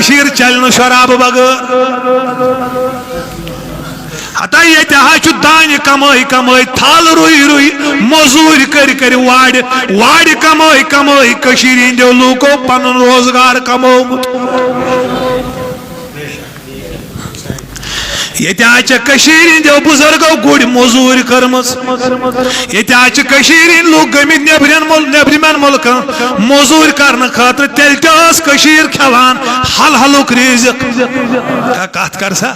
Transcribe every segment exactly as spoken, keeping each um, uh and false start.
کٔشیٖر چلہِ نہٕ شرابہٕ بغٲر۔ ہتا ییٚتہِ حظ چھُ دانہِ کمٲے کمٲے، تھل رُوۍ رُوۍ، مٔزوٗرۍ کٔرۍ کٔرۍ وارِ، وارِ کمٲے کمٲے کٔشیٖرِ ہٕنٛدیو لوٗکو پنُن روزگار کمومُت۔ ییٚتہِ حظ چھےٚ کٔشیٖرِ ہٕنٛدیو بُزرگو گُرۍ مٔزوٗرۍ کٔرمٕژ۔ ییٚتہِ حظ چھِ کٔشیٖرِ ہٕنٛدۍ لُکھ گٔمٕتۍ نیٚبرِمٮ۪ن مُل-، نیٚبرِمٮ۪ن مُلکن مٔزوٗرۍ کرنہٕ خٲطرٕ۔ تیٚلہِ تہِ ٲس کٔشیٖر کھٮ۪وان حل حلُک رِزق۔ کا-، کتھ کر سا؟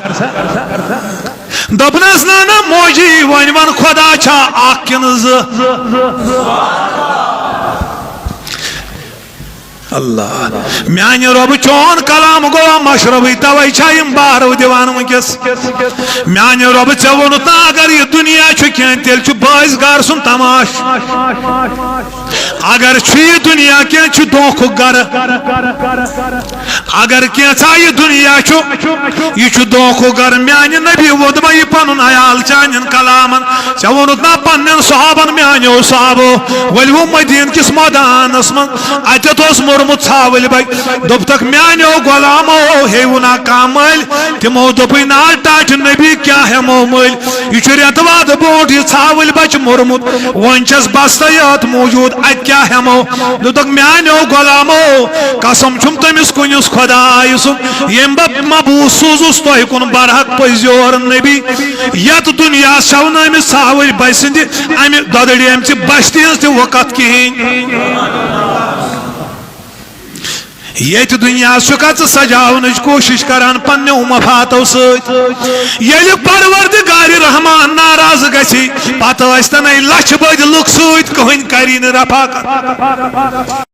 دوٚپنس، نہ، نہ، موجی، وۄنۍ وَن، خۄدا چھا اکھ کِنہٕ زٕ؟ اللہ۔ میانہِ رۄبہٕ، چون کلام گوٚوا مشربٕے، توے چھا یِم بارو دِوان وٕنکیٚس؟ میانہِ رۄبہٕ، ژےٚ ووٚنُتھ نا، اگر یہِ دُنیا چھُ کینٛہہ، تیٚلہِ چھُ بٲزۍ گارٕ سُنٛد تماش۔ اگر چھُ یہِ دُنیا کینٛہہ، چھُ دھوکھُک گرٕ۔ اگر کینٛژھا یہِ دُنیا چھُ، یہِ چھُ دھوکھُک گرٕ۔ میانہِ نبی ووٚن مےٚ یہِ پنُن عیال چانٮ۪ن کلامن۔ ژےٚ ووٚنُتھ نا پننٮ۪ن صحابن، میانیو صحابو، ؤلِو مدیٖنہٕ کِس مٲدانس منٛز۔ اتٮ۪تھ اوس موٚرمُت ژھاوٕلۍ بچہِ۔ دوٚپتکھ، میانیو غلامو، ہے وُنا کانٛہہ مٔلۍ؟ تِمو دوٚپُے، نا ٹاٹھۍ نبی، کیٛاہ ہٮ۪مو مٔلۍ؟ یہِ چھُ رٮ۪تہٕ وادٕ برونٛٹھ یہِ ژھاوٕلۍ بچہِ موٚرمُت۔ وۄنۍ چھَس بستَے یٲژ موٗجوٗد، اَتہِ کیٛاہ ہٮ۪مو؟ دوٚپُکھ، میٛانیو غلامو، قسم چھُم تٔمِس کُنِس خۄدایہِ سُنٛد، ییٚمۍ بہٕ مبعوث سوٗزُس تۄہہِ کُن برحق پٔزۍ یور نبی۔ یَتھ دُنیاہَس چھَو نہٕ أمِس ژھاوٕلۍ بچہِ سٕنٛدِ اَمہِ دۄدڑیمژِ بستہِ ہٕنٛز تہِ وقت کِہیٖنۍ۔ ییٚتہِ دُنیاہَس چھُکھا ژٕ سجاونٕچ کوٗشِش کران پننیو مفاتو سۭتۍ؟ ییٚلہِ پروردگارِ رحمان ناراض گژھِ، پتہٕ ٲسۍتن لچھِ بٔدۍ لُکھ سۭتۍ، کٕہٕنۍ کری نہٕ رفاقت۔